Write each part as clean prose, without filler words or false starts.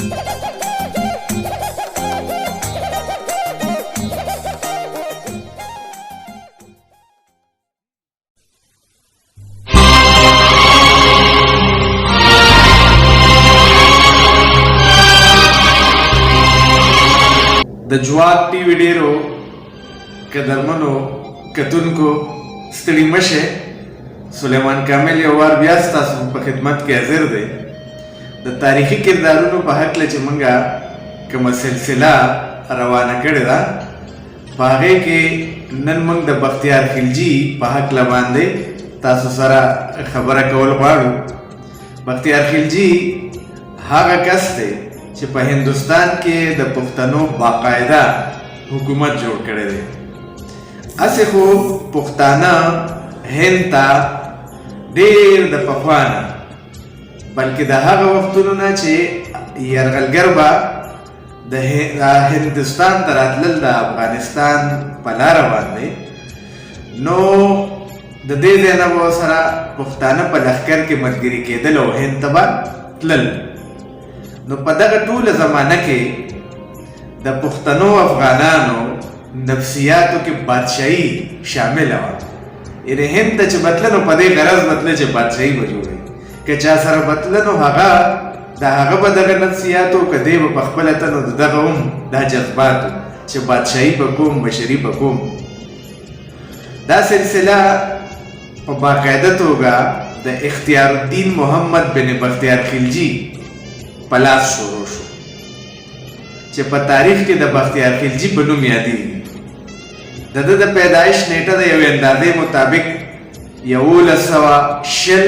د جواب ټي وي ډیرو قدرمنو کتونکو ستړي مشه. سلیمان کامل یو وار بیا ستاسو په خدمت کې حاضر دی. د تاریخي کردارونو په هکله چې مونږه کومه سلسله روانه کړې ده، په هغې کې نن موږ د بختیار خلجي په هکله باندې تاسو سره خبره کول غواړو. بختیار خلجي هغه کس دی چې په هندوستان کې د پښتنو باقاعده حکومت جوړ کړی دی. هسې خو پښتانه هند ته ډېر د پخوا نه، بلکې د هغه وختونو نه چې یرغلګر به د هندوستان ته راتلل د افغانستان په لاره باندې، نو د دې ځای نه به سره پښتانه په لښکر کې ملګري کېدل او هند ته به تلل. نو په دغه ټوله زمانه کې د پښتنو افغانانو نفسیاتو کې بادشاهي شامله وه. یعنې هند ته چې به تله نو په دې غرض به تله چې بادشاهي به جوړوي. که چا سره به تله نو هغه د هغه به دغه نفسیاتو، که دی به په خپله ته نو د دغه هم دا جذباتو چې بادشاهي به کوم، مشري به کوم. دا سلسله په باقاعده توګه د اختیار الدین محمد بن بختیار خلجي په لاس شروع شو چې په تاریخ کې د بختیار خلجي په نوم یادېږي. د ده د پیدایش نیټه د یوې اندازې مطابق 1120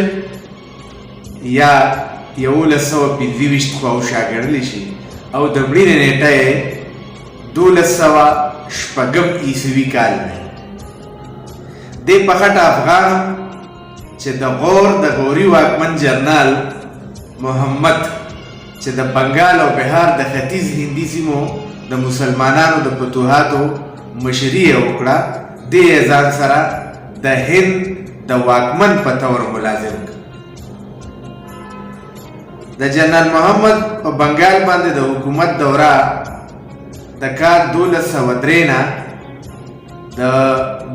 یا 1125 خواوشا ګڼلی شي او د مړینې نیټه یې 1206 عیسوي کال دی. دی په خټه افغان چې د غور د غوري واکمن جرنال محمد چې د بنګال او بهار د ختیځ هندي سیمو د مسلمانانو د فتوحاتو مشري یې وکړه، دی یې ځان سره د هند د واکمن په طور ملازم کړ. د جنرال محمد په بنګال باندې د حکومت دوره د کال 1203 نه د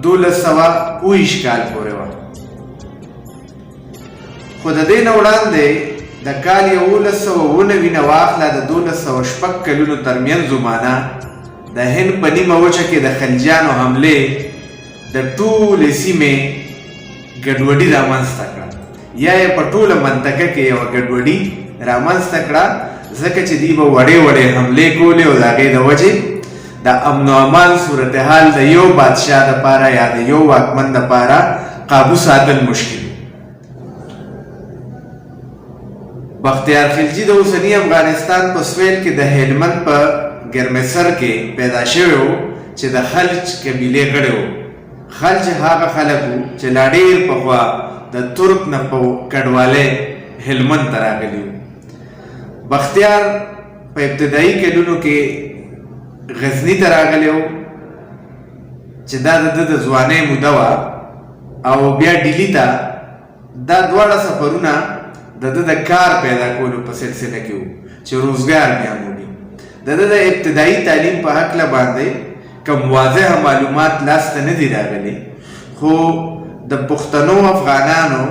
1229 کال پورې وه. خو د دې نه وړاندې د کال 1199 نه واخله د 1206 کلونو ترمنځ زمانه د هند په نیمه وچه کې د خلجیانو حملې د ټولې سیمې ګډوډي رامنځته کړه، یا یې په ټوله منطقه کې یوه ګډوډي رامنځته کړه، ځکه چې دوی به وړې وړې حملې کولې او د هغې د وجې د امن و امان صورتحال د یو بادشاه دپاره یا د یو واکمن دپاره قابو ساتل مشکل. بختیار خلجي د اوسني افغانستان په سویل کې د هلمند په ګرمسر کې پیدا شوی و چې د خلج قبیلې غړی و. خلج هغه خلک وو چې لا ډېر پخوا د ترک نه په کډوالۍ هلمند ته راغلي وو. بختیار په ابتدایي کلونو کې غزني ته راغلی و چې دا د ده د ځوانۍ موده وه او بیا ډیلي ته. دا دواړه سفرونه د ده د کار پیدا کولو په سلسله کې وو چې روزګار بیا مومي. د ده د ابتدایي تعلیم په هکله باندې کوم واضح معلومات لاس ته نه دي راغلي، خو د پښتنو افغانانو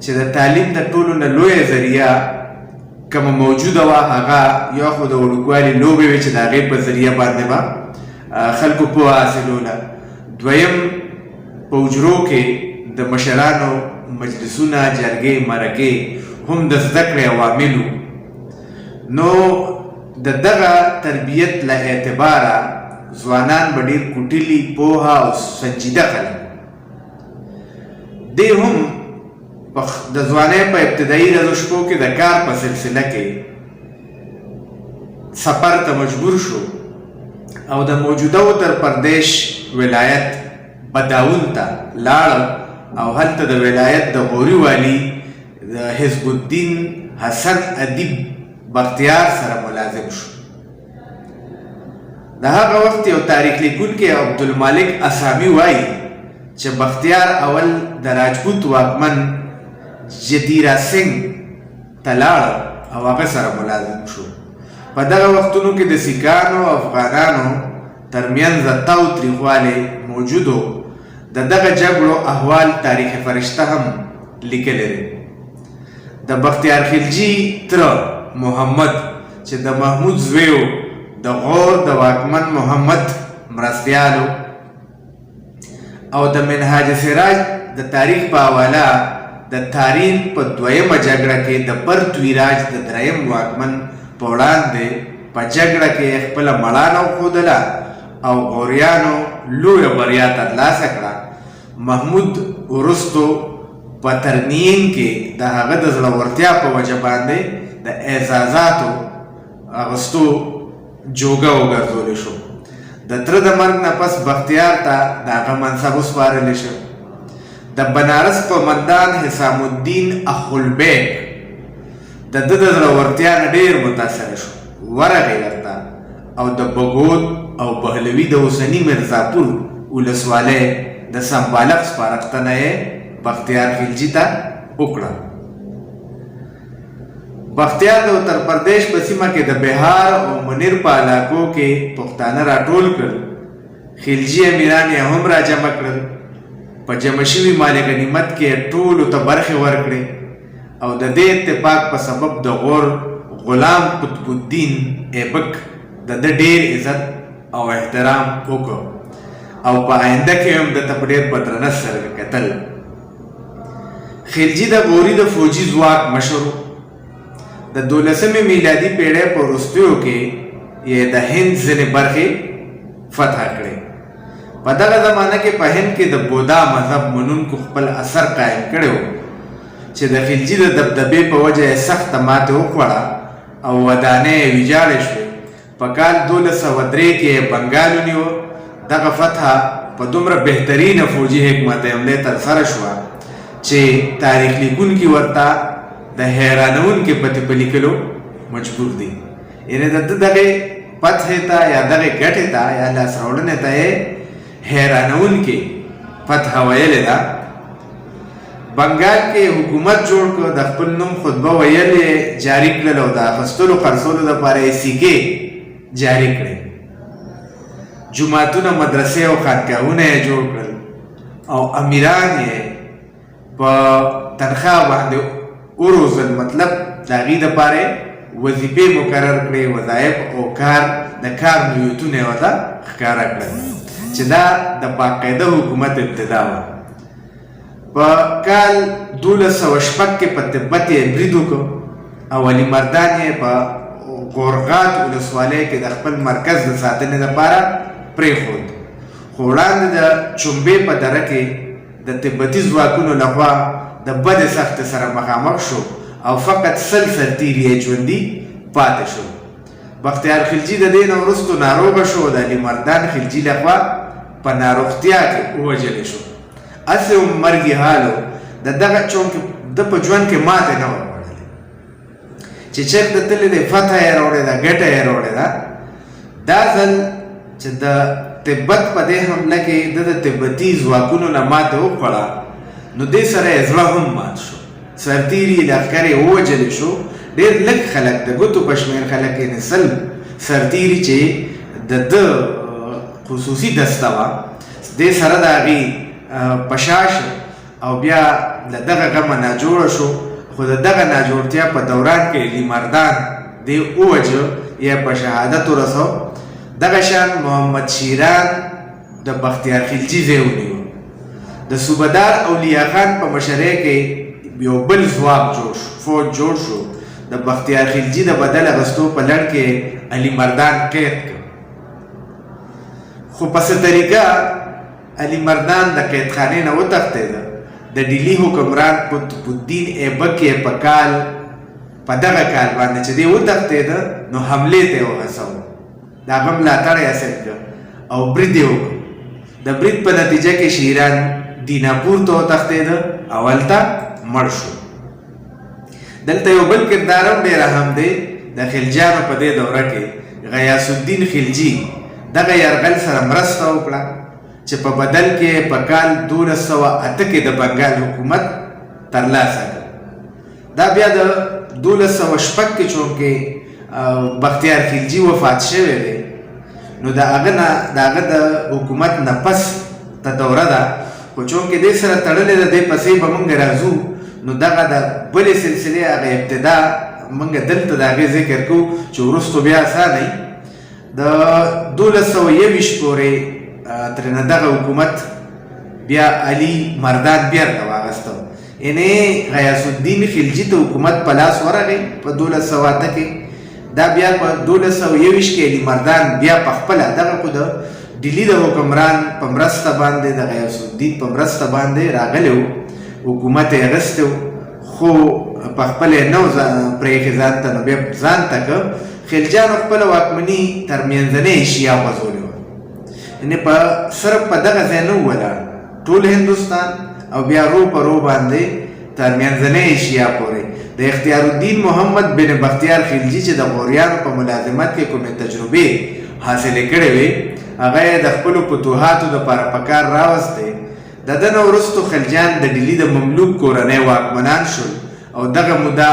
چې د تعلیم د ټولو نه لویه ذریعه کومه موجوده وه، هغه یو خو د وړوکوالي لوبې وې چې د هغې په ذریعه باندې به خلکو پوهه حاصلوله، دویم په حجرو کې د مشرانو مجلسونه، جرګې، مرکې هم د زده کړې عوامل وو. نو د دغه تربیت له اعتباره ځوانان به ډېر کوټلي، پوهه او سنجیده خلک وو. دی هم په د ځوانۍ په ابتدایي ورځو شپو کې د کار په سلسله کې سفر ته مجبور شو او د موجوده اتر پردیش ولایت بداون ته لاړ او هلته د ولایت د غوري والي د حزب الدین حسن ادیب بختیار سره ملازم شو. د هغه وخت یو تاریخ لیکونکی عبدالمالک اسامي وایي چې بختیار اول د راجپوت واکمن جدیرا سنګ ته لاړ او هغه سره ملازم شو. په دغه وختونو کې د سیکانو او افغانانو تر مینځ تاو تریخوالی موجود و. د دغه جګړو احوال تاریخ فرشته هم لیکلی دی. د بختیار خلجي تره محمد چې د محمود زوی و، د غور د واکمن محمد مرستیال و او د منهاج سراج د تاریخ په حواله د تارین په دویمه جګړه کې د پرتویراج د دریم واکمن په وړاندې په جګړه کې یې خپله مړانه وښودله او غوریانو لویه بریا ترلاسه کړه. محمود وروسته په ترنین کې د هغه د زړورتیا په وجه باندې د اعزازاتو اغستو جوګه وګرځول شو. د تره د مرګ نه پس بختیار ته د هغه منصب وسپارل شو. د بنارس قومندان حسام الدین اخولبیک د ده د زړورتیا نه ډېر متاثر شو، ورغی ورته او د بګود او بهلوي د اوسني مرزاپور ولسوالۍ د سمبالښت سپارښتنه یې بختیار خلجي ته وکړه. بختیار د اترپردېش په سیمه کې د بهار او منیر په علاقو کې پښتانه راټول کړل، خلجي امیران یې هم راجمع کړل، په جمع شوي مال غنیمت کې یې ټولو ته برخې ورکړې او د دې اتفاق په سبب د غور غلام قطب الدین ایبک د ده ډېر عزت او احترام وکړ او په آینده کې هم ده ته په ډېر په درنه سترګه کتل. خلجي د غوري د فوجي ځواک مشر و. د دولسمې میلادي پېړۍ په وروستیو کې یې د هند ځینې برخې فتح کړې. په دغه زمانه کې په هند کې د بودا مذهب منونکو خپل اثر قایم کړی و چې د خلجي د دبدبې په وجه یې سخته ماتې وخوړه او ودانۍ یې ویجاړې شوې. په کال 1203 کې یې بنګال ونیو. دغه فتح په دومره بهترینه فوجي حکمت عملۍ ترسره شوه چې تاریخ لیکونکي ورته د حیرانوونکې پتې په لیکلو مجبور دي. یعنې د ده دغې فتحې ته یا دغې ګټې ته یا لاسراوړنې ته یې حیرانوونکې فتح ویلې ده. بنګال کې حکومت جوړ کړ، د خپل نوم خطبه ویل یې جاري کړل او د اخستلو خرڅولو لپاره یې سیکې جاري کړې. جوماتونه، مدرسې او خانقاهونه یې جوړ کړل او امیران یې په تنخوا باندې وروزل، مطلب د هغوی دپاره یې وظیفې مقرر کړې، وظایف او کار د کار نوعیتونه یې ورته ښکاره کړل چې دا د باقاعده حکومت ابتدا وه. په کال 1206 کې په تبت یې برید وکړ او علي مردان یې په غورغات ولسوالۍ کې د خپل مرکز د ساتنې لپاره پرېښود، خو وړاندې د چومبې په دره کې د تبتي ځواکونو له خوا د بدې سختې سره مخامخ شو او فقط 100 سرتېري یې ژوندي پاتې شول. بختیار خلجي د دې نه وروسته ناروغه شو او د علي مردان خلجي له خوا په ناروغتیا کې ووژل شو. هسې هم مرګي حال و د دغه، چونکې ده په ژوند کې ماتې نه وه خوړلې، چې چېرته تللی دی فتح یې راوړې ده، ګټه یې راوړې ده. دا ځل چې د تبت په دې حمله کې ده د تبتي ځواکونو نه ماتې وخوړه نو دې سره یې زړه هم مات شو، سرتېري یې لښکر یې ووژل شو، ډېر لږ خلک د ګوتو په شمېر خلک یعنې 100 سرتېري چې د ده خصوصي دسته وه دې سره د هغې په شا شو او بیا له دغه غمه ناجوړه شو، خو د دغه ناجوړتیا په دوران کې علي مردان دی ووژه یا په شهادت ورسو. دغه شان محمد شیران د بختیار خلجي ځای ونیو. د صوبهدار اولیا خان په مشرۍ کې یو بل ځواک جوړ شو، فوج جوړ شو. د بختیار خلجي د بدل اخیستو په لړ کې علي مردان قید کړ، خو په څه طریقه علي مردان د قیدخانې نه وتښتېده. د ډیلي حکمران قطب الدین ایبک یې په کال په دغه کال باندې چې دی وتښتېده نو حملې ته یې وهڅاوه، د هغه ملاتړ یې حاصل کړ او برید یې وکړ. د برید په نتیجه کې شیران دیناپور ته وتښتېده او هلته مړ شو. دلته یو بل کردار هم ډېر اهم دی. د خلجیانو په دې دوره کې غیاث الدین خلجي دغه یرغل سره مرسته وکړه چې په بدل کې یې په کال 1208 کې د بنګال حکومت ترلاسه کړ. دا بیا د 1206 کې چونکې بختیار خلجي وفات شوی دی، نو د هغه نه د هغه د حکومت نه پس ته دوره ده، خو چونکې دې سره تړلې ده، دې پسې به مونږ راځو. نو دغه د بلې سلسلې هغه ابتدا مونږ دلته د هغې ذکر کوو چې وروستو بیا اسانه. د 1221 پورې ترنه دغه حکومت بیا علي مردان بیرته واغسته، یعنی غیاث الدین خلجي ته حکومت په لاس ورغی په 1208 کې. دا بیا په 1221 کې علي مردان بیا په خپله دغه خو د ډیلي د حکمران په مرسته باندې، د غیاث الدین په مرسته باندې راغلی و، حکومت یې اخیستی و، خو په خپله یې نه و پرېښی ځان ته. نو بیا ځان ته که خلجانو خپله واکمني تر منځنۍ ایشیا غځولې وه، یعنې په صرف په دغه ځای نه ولاړ، ټول هندوستان او بیا رو په رو باندې تر منځنۍ ایشیا پورې. د اختیار الدین محمد بن بختیار خلجي چې د غوریانو په ملازمت کې کومې تجربې حاصلې کړې وې، هغه یې د خپلو فتوحاتو دپاره په کار راوستې. د ده نه وروسته خلجیان د ډیلي د مملوک کورنۍ واکمنان شول او دغه موده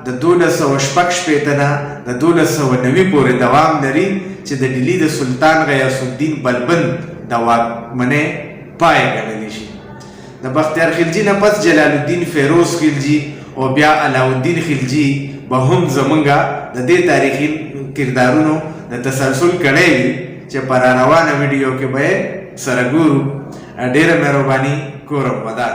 د 1266 نه د 1290 پورې دوام لري چې د ډیلي د سلطان غیاث الدین بلبن د واکمنۍ پای ګڼلی شي. د بختیار خلجي نه پس جلال الدین فیروز خلجي او بیا علاوالدین خلجي به هم زمونږ د دې تاریخي کردارونو د تسلسل کړی وي چې په راروانه ویډیو کې به یې سره ګورو. ډېره مهرباني، کورم ودان.